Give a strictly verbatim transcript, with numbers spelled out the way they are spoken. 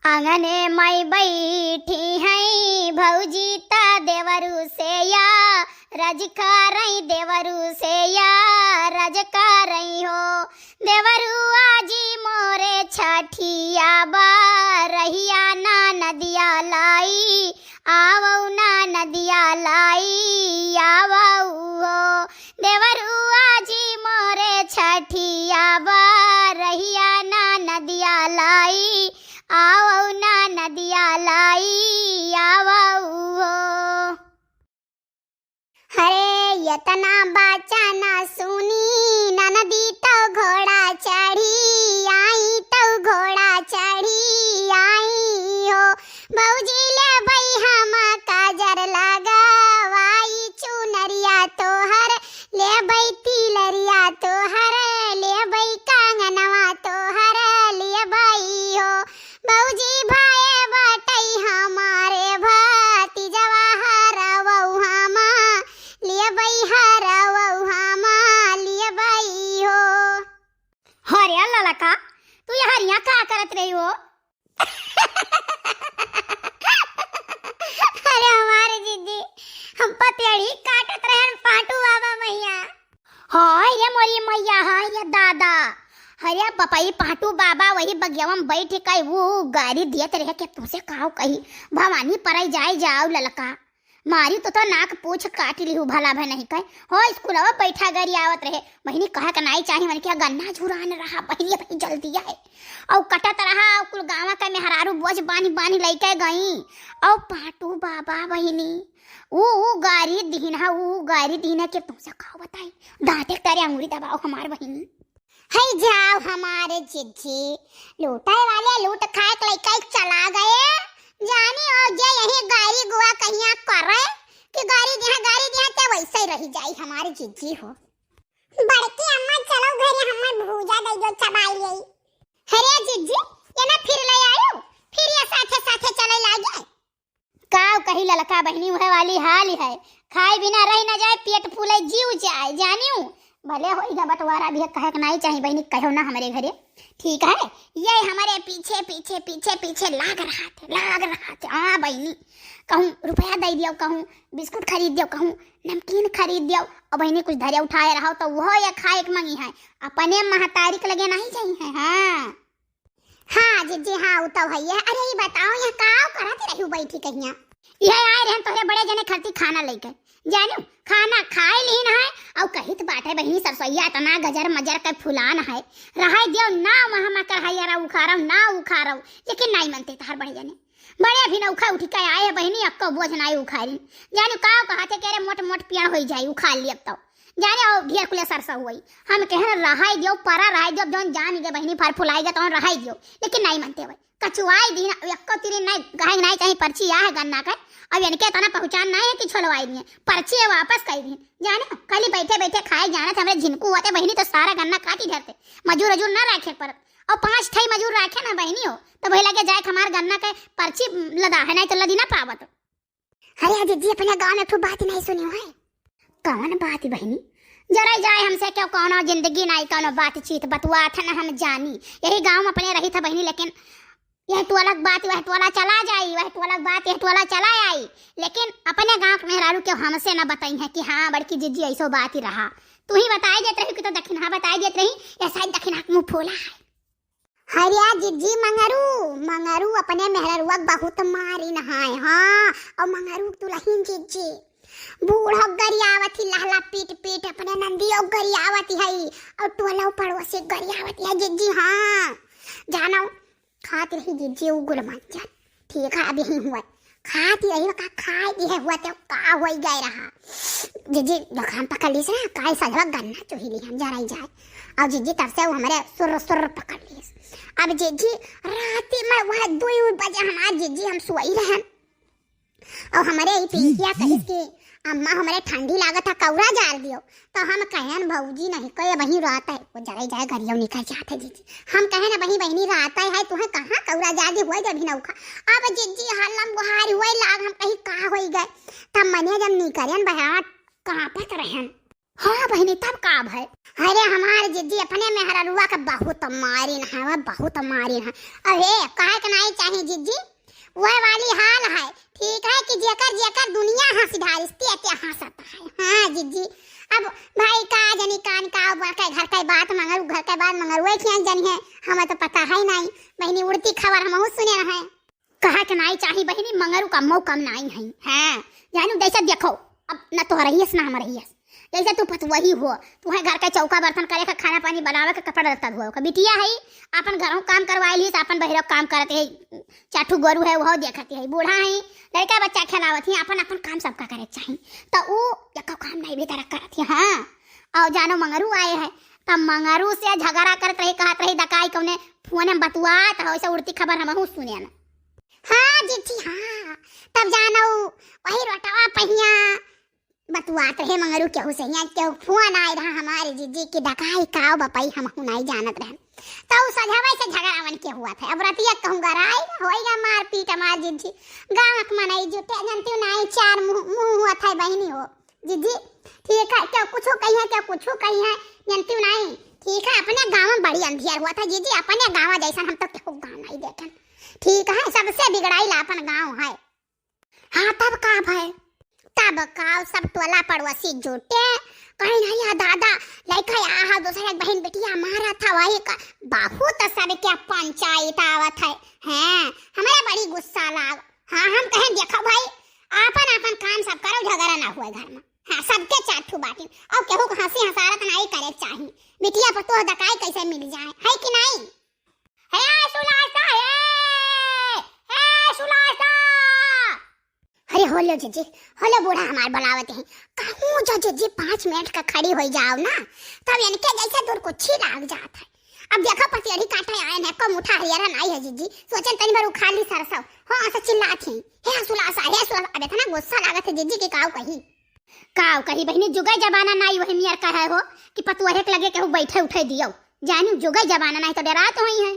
आंगने मइ बैठी हई भौजी त देवरू से या रज करई, देवरू से या रज करई हो। देवरू आजी मोरे छठिया बरहिया ना नदिया लाई, आवौ ना नदिया लाई, आवौ हो। देवरू आजी मोरे छठिया बरहिया ना नदिया लाई, आवौ ना नदिया लाई, आवौ हो। हरे यतना बाचा ना सुनी, ननदी तौ घोड़ा चढ़ी आई, तौ घोड़ा चढ़ी आई हो। भौजी लेबै हम काजर लगावाई, चुनरिया तोहर लेबै, तिलरिया तोहर लेबै, कंगनवा तोहर लेबै हो। भौजी भाए बाटै हमारे भतीजवा हरवौ हमा लेबै, हरवौ हमा लेबै हो। हरे ललका, तू यहाँ हरिया का करत रही हो? अरे हमारे जिज्जी, हम पतेड़ी काटत रहन पाटू बाबा मैया। हाय रे मोरी मैया, हाय रे दादा। अरे बपई पाटू बाबा वही बगियावा में बैठ के वो गारी दियत रहे कि तुमसे काव कही, भवानी परई जाए जाओ ललका। मारी तो, तो नाक पूछ काट लिहू, भला भय नहीं कहे। हो, स्कूलवा बैठा गरियावत रहे। बहिनी कहे के नाई चाही, मन के गन्ना झुरान रहा, बहिनी अबहीं जल्दी आए। औ कटत रहा, औ कुल गाँव के मेहरारू बोझ बान्ही बान्ही लइके गई। औ पाटू बाबा बहिनी, ऊ, ऊ गारी दीन है, ऊ गारी दीन है कि तुमसे का बताई। दांते के तारे अंगूरी दबाओ हमार बहिनी। हई जाओ हमारे जिज्जी, लूटे वाले लूट खाए के लइका चला गए। जानी हो जे यही गारी गुआ कहिया करे कि गारी दिहा, गारी दिहा ते वैसे ही रही जाई हमारे जिज्जी हो। बड़की अम्मा चलो घरे, हमें भूजा दे दो चबाई ले। अरे जिज्जी, ये ना फिर ले आयो, फिर ये साथे साथे चले लागे। काव कही ललका बहिनी, उहे वाली हाल है, खाए बिना रह न जाए, पेट फूले जीव जाए, जानियो। भले होई गा बंटवारा भी, कहे के नाई चाही बहिनी, कहो ना हमरे घरे, ठीक है? ये हमरे पीछे, पीछे, पीछे, पीछे लाग रहा थे, लाग रहा थे। हाँ बहिनी, कहूँ रुपया दे दियो, कहूँ बिस्कुट खरीद दियो, कहूँ नमकीन खरीद दियो, और बहिनी कुछ धरे उठाए रहो तो वो ये खाए के मंगी है, अपने महतारी के लगे नहीं जाई है। हाँ। हाँ जिज्जी, हाँ, उ तो हइये। अरे, ई बताओ, यहाँ काव करत रहू बैठी कहिया? इहे आए रहन तोहरे बड़े जने खरती खाना लइके। जानू, खाना खाए लीन है, अउ कहित बाटे बहिनी सरसोइया इतना गजर मजर के फुलान है। रहाई दियो ना, वहाँ मा करहैया उखारव, ना उखारव, लेकिन नाई मनते तहार बड़े जने। बड़े अभी नौखा उठी के आए है बहिनी, अक्को बोझ नाई उखारी। जानू, काव कहते के रे मोट मोट पिया होई जाई, उखार लियब तो। जाने हो ढेर कुले सरसा हुई। हम कहे रहाई दियो, परा रहाई दियो, जौन जाम गे बहिनी फर फुलाई गे तौन रहाई दियो, लेकिन नाई मनते हुए। कचुआई दीन, एक्को तिरी नाई, कहे नाई चाही पर्ची या है गन्ना के, अब इनके इतना पहचान नाई है कि छोलवाई दिए, पर्ची है वापस कई दीन। जाने हो, खाली बैठे बैठे खाए जाना थे, हमरे झिनकू होते बहिनी तो सारा गन्ना काटी धरते, मजूर अजूर ना राखे परत, और पाँच ठई मजूर राखे ना बहिनी हो, तो वही लगे जाए हमार गन्ना के पर्ची लदा है, नाई तो लदी ना पावत। अरे जिज्जी, अपने गाँव में खूब बात नहीं सुनी है। कौन बात बहिनी? जरा जाए हमसे क्यों, कौनो जिंदगी नाई, कौनो बातचीत बतुआ था ना हम जानी। यही गाँव में अपने रही था बहिनी, लेकिन यह टोलक बात वह टोला चला जाई, वह टोलक बात यह टोला चला आई, लेकिन अपने गाँव के मेहरारू क्यों हमसे न बताई है कि हाँ बड़की जिज्जी ऐसो बात ही रहा। तू ही बताई देत रही कि तो दक्षिणा बताई देत रही, ऐसा ही दक्षिणा के मुँह फूला है। हरिया जिज्जी मंगरू, मंगरू अपने मेहररुआ बहुत मारिन है, हाँ, और मंगरू दुलहिन जिज्जी, बूढ़ो गरियावत ही लहला पीट पीट, अपने नंदियो गरियावत ही, और टोलो पड़ोसी गरियावत है जिज्जी, हाँ, जानो, खात रही जिज्जी उ गुलमंजन, ठीक है, अब यही हुआ, खात यही का खाए दिए हुआ ते का होई गए रहा। जिज्जी जुकाम पकड़ लीस ना, काई सजवा गन्ना चुही ली हम जराई जाए। अब जिज्जी तब से वो हमरे सुर सुर पकड़ लीस। अब जिज्जी राती में वह दुई बजे हमार जिज्जी हम सोई रहन। और हमरे ई पिंकिया कहिस कि अम्मा हमरे ठंडी लागत है, कौरा जार दियो। तो हम कहन भौजी नहीं कहे वही रात है, वो जराई जाए गरियो निकल जाते जिज्जी। हम कहे ना बही बहिनी रात है, तुहे कहाँ कौरा जादी हुए जब ही नौखा। अब जिज्जी हल्लम गुहारी हुए लाग, हम कही का होई गए। तब मने जब निकरेन बहरा कांपत रहन। हाँ बहिनी, तब का भय? अरे हमार जिज्जी अपने मेहररुआ के बहुत मारिन है, वह बहुत मारिन है। अरे काहे के नाई चाही जिज्जी, वह वाली हाल है। ठीक है कि जेकर जेकर दुनिया हँसी ढारिस, ते ते हँसत है। हाँ जिज्जी, अब भाई का जनी कान का, बड़के घर के बात मंगरू, घर के बात मंगरुए खियान जनी है, हमें तो पता है नहीं। बहिनी, उड़ती खबर हमहू सुने रहे। कहा के नाई चाही बहिनी, मंगरू कम्मो कम नाई है। हाँ, जानू जैसे देखो, अब न तो रहियस न हम रहियस, जैसे तू पतवही हो, तू है घर का चौका बर्तन करे का, खाना पानी बनावे का, कपड़ा लत्ता धोवे का। बिटिया है, अपन घरों काम करवाए लीस, अपन बहिरो काम करत है, चार ठू गोरू है वह देखत है, बूढ़ा है, लड़का बच्चा खेलावत है, अपन अपन काम सबका करे चाही। तो ऊ एको काम नहीं भी तरह करत है। हाँ, और जानो मंगरू आए है, तब मंगरू से झगड़ा करत रही, कहत रही दकाई कौने फोन में बतुआत है, वैसे उड़ती खबर हमहू सुने न। हाँ जिज्जी हाँ, तब जानो वही रोटवा पहिया बतुआत रहे मंगरू केहू से, हियाँ केहू फोन आए रहा हमारे जिज्जी की दकाई काव बपई हमहू नहीं जानत रहे। तो उ सझावे से झगड़ावन के हुआ था। अब रतिया कहूँ गराई होइगा मारपीट हमार जिज्जी। गाँव के मनई जुटे जनती नहीं, चार मुँह मुँह हुआ था बहिनी हो जिज्जी। ठीक है, केहू कुछो कही है, केहू कुछो कही है, जनती नहीं। ठीक है, अपने गाँव में बड़ी अंधियार हुआ था जिज्जी, अपने गाँव जैसन हम तो केहू गाँव नहीं देखन। ठीक है, सबसे बिगड़ाई ला अपन गाँव है। हाँ, तब का भय? तब का, सब टोला पड़ोसी जुटे, कहीं नहीं है दादा, लइका आहा दूसरे के बहन बिटिया मारा था, वही का बहुत सबके पंचायत आवत है। हैं, हमरा बड़ी गुस्सा लाग। हाँ, हम कहें देखो भाई, आपन आपन काम सब करो, झगड़ा ना हुए घर में। हाँ, सबके चार ठू बाटी, और केहू के हँसी हँसारत नहीं करे चाही। बिटिया पर तो दकाई कैसे मिल जाए, है कि नहीं? हे सुलासा, हे, हे सुलासा। अरे होलो जिज्जी, होलो बूढ़ा हमार बुलावत है। कहूँ जो जिज्जी पाँच मिनट का खड़ी हो जाओ ना, तब इनके जैसे दूर कुछ ही लाग जात है। अब देखो पतियरी काटे आए हैं, को मुठा हरियरा नहीं है जिज्जी। सोचन तनी बार उखाड़ ली सरसों। हाँ, ऐसे चिल्लात ही, हे सुलासा, हे सुलासा। अब इतना गुस्सा लागत है जिज्जी की काऊ कही। काव कही बहिनी, जुगे जमाना नाई वही नियर कहे हो कि पतुआ के लगे केहू बैठे उठे दियो। जानी जुगे जमाना नाई तो डरात होई है।